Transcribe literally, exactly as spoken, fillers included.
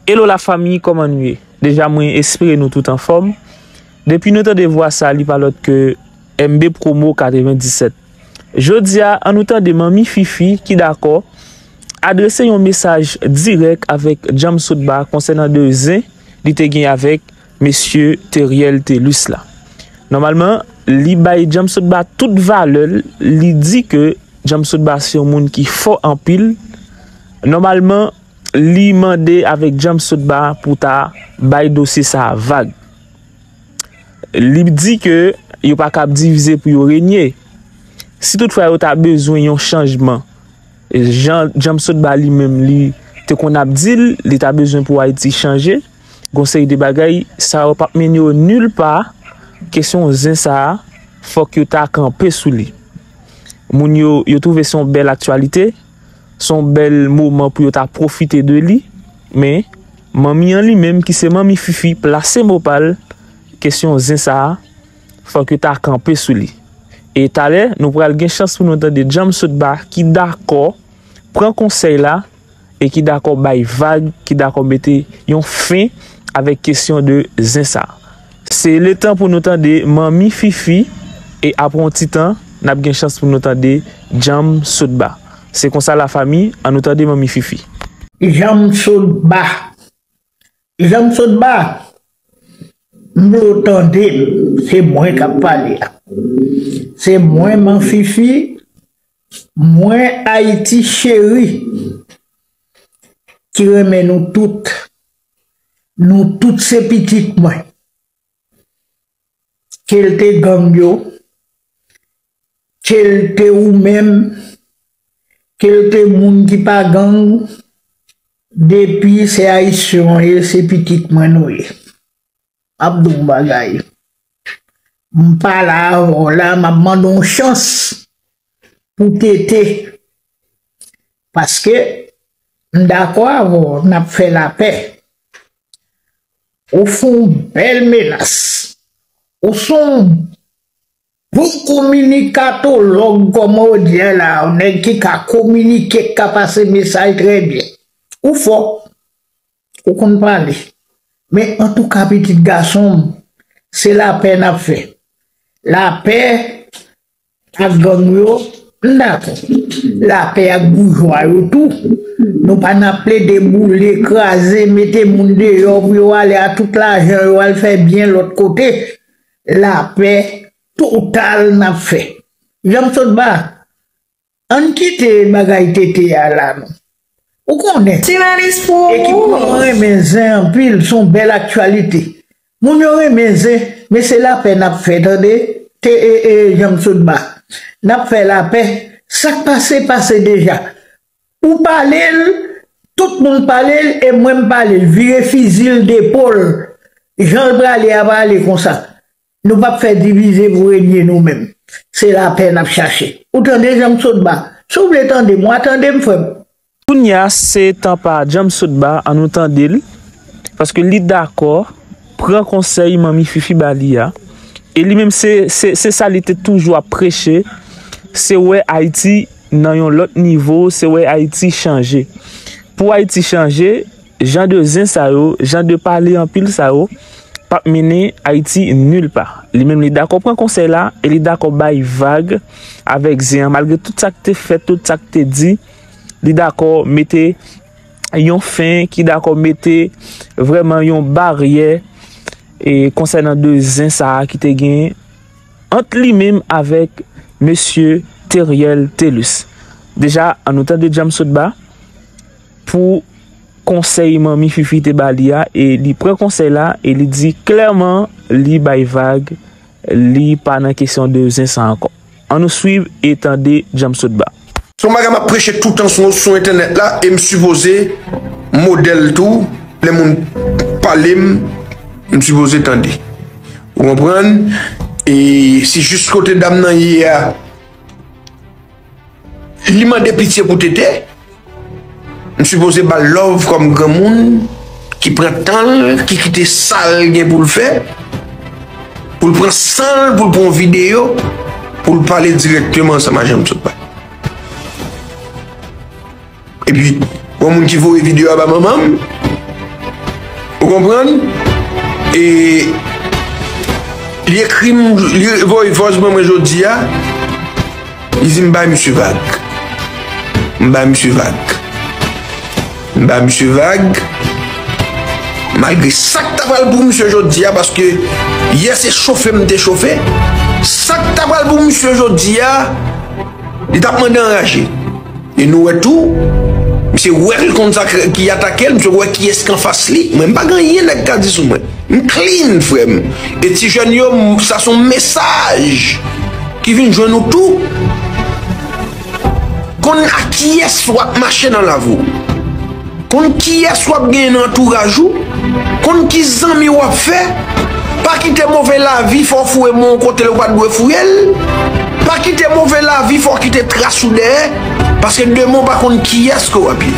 Hello la fanmi, kòman nou ye? Deja mwen espere nou tout anfòm. Depi nou tande vwa sa, li pa lòt ke M B Promo katrevenndisèt. Jodi a, ann nou tande Manmi Fifi ki dakò adrese yon mesaj dirèk avèk Djanm Sotba konsènan de zen li te gen avèk mesye Teriel Telus la. Nòmalman, li bay Djanm Sotba tout valè l, li di ke Djanm Sotba se yon moun ki fò anpil. Nòmalman, li mande avèk Djanm Sotba pou ta bay dosye sa a vag. Li di ke yo pa kab divize pou yo renye. Si toutfwa yo ta bezwen yon chanjman, jan Djanm Sotba li menm li te konn ap di l, li ta bezwen pou Ayiti chanje, gon seri de bagay, sa yo p ap mennen yo nil pa. Kesyon zen sa a, fòk yo ta kanpe sou li. Moun yo, yo twouve se yon bèl aktyalite, se yon bèl moman pou yo ta pwofite de li, men manmi an li menm ki se Manmi Fifi plase mo pa l, kesyon zen sa a, fòk yo ta kanpe sou li. E talè, nou pral gen chans pou nou tande Djanm Sotba ki dakò pran konsèy la e ki dakò bay vag, ki dakò mete yon fen avèk kesyon de zen sa. Se letan pou nou tande Manmi Fifi e apre yon ti tan, n ap gen chans pou nou tande Djanm Sotba. Se konsa la fanmi, ann nou tande Manmi Fifi. Djanm Sotba. Djanm Sotba. M vle w tande m, se mwen k ap pale a. Se mwen, Man Fifi, mwen Ayiti cheri, ki renmen nou tout. Nou tout se pitit mwen. Ke l te gang yo, ke l te ou menm, ke l te moun ki pa gang, depi se Ayisyen w ye, se pitit mwen nou ye. M ap di w yon bagay. M pale avè w la, m ap mande w chans pou tete. Paske m dakò avè w, n ap fè lapè. Ou se yon bèl menas. Ou se yon bon kominikatològ, kòman yo di a la, yon nèg ki ka kominike, ki ka pase mesaj trè byen. Ou fò. Ou konn pale. Men antouka, pitit gason m, se lapè n ap fè. Lapè ak gang yo, m dakò. Lapè ak boujwa yo tou. Nou pa nan plede boule, kraze, mete moun deyò pou yo ale a tout lajan yo, al fè byen lòt kote. Lapè total n ap fè. Djanm Sotba, ann kite bagay tete a la non. Ou konnen. Ti Lalis pou ou. Ekip mwen renmen zen anpil, se yon bèl aktyalite. Moun yo renmen zen, men se lapè n ap fè, tande, te, e, e, Djanm Sotba. N ap fè lapè, sa k pase, pase deja. Ou pale l, tout moun pale l, e mwen m pale l, vire fizi l depo l. Jan l prale a, prale konsa. Nou p ap fè divize pou renye nou menm. Se lapè n ap chache. Ou tande Djanm Sotba? Si w vle tande m, w a tande m, frè m. Kounye a, se tan pa Djanm Sotba, ann nou tande l. Paske li dakò pran konsèy Manmi Fifi ba li a. E li menm, se, se, se sa li te toujou ap preche. Se wè Ayiti nan yon lòt nivo, se wè Ayiti chanje. Pou Ayiti chanje, jan de zen sa yo, jan de pale anpil sa yo, p ap mennen Ayiti nil pa. Li menm, li dakò pran konsèy la e li dakò bay vag avèk zen an, malgre tout sa k te fèt, tout sa k te di, li dakò mete yon fen, ki dakò mete vrèman yon baryè, e, konsènan de zen sa a ki te gen ant li menm avèk mesye Teriel Telus. Deja, ann nou tande Djanm Sotba pou konsèy Manmi Fifi te ba li a, e li pran konsèy la, e li di klèman li bay vag, li pa nan kesyon de zen sa ankò. Ann nou swiv e tande Djanm Sotba. Se yon bagay m ap preche toutan sou, sou entènèt la, e m sipoze modèl tou, lè moun pale m, m sipoze tande. Ou konprann? E se jis kote dam nan ye a, li mande pitye pou tete. M sipoze ba l love kòm granmoun ki pran tan l, ki kite sa l gen pou l fè, pou l pran san l, pou l pran yon videyo, pou l pale dirèkteman ansanm a Djanm Sotba. Epi, gon moun ki voye videyo a ba manman m, Ou konprann? E li ekri m, li voye voice ban mwen jodi a. Li di m bay misye vag. M bay misye vag. M bay misye vag. Malgre sa k ta pral pou misye jodi a, paske yè se chofe m te chofe. Sa k ta pral pou misye jodi a, li t ap mande anraje. E nou wè tou, misye wè l konn sa k- ki atake l, misye wè kiyès ki anfas li. Mwen, m pa gen anyen nèg ka di sou mwen. M clean, frè m. E ti jèn yo, m- sa se yon mesaj ki vin jwenn nou tou. Konn ak kiyès w ap mache nan lavi w. Konn kiyès w ap genyen nan antouraj ou. Konn ki zanmi w ap fè. Pa kite move lavi fè w foure men w kote ou pa t dwe foure l. Pa kite move lavi fè w kite tras ou dèyè. Paske demen w pa konn kiyès ke w ap ye.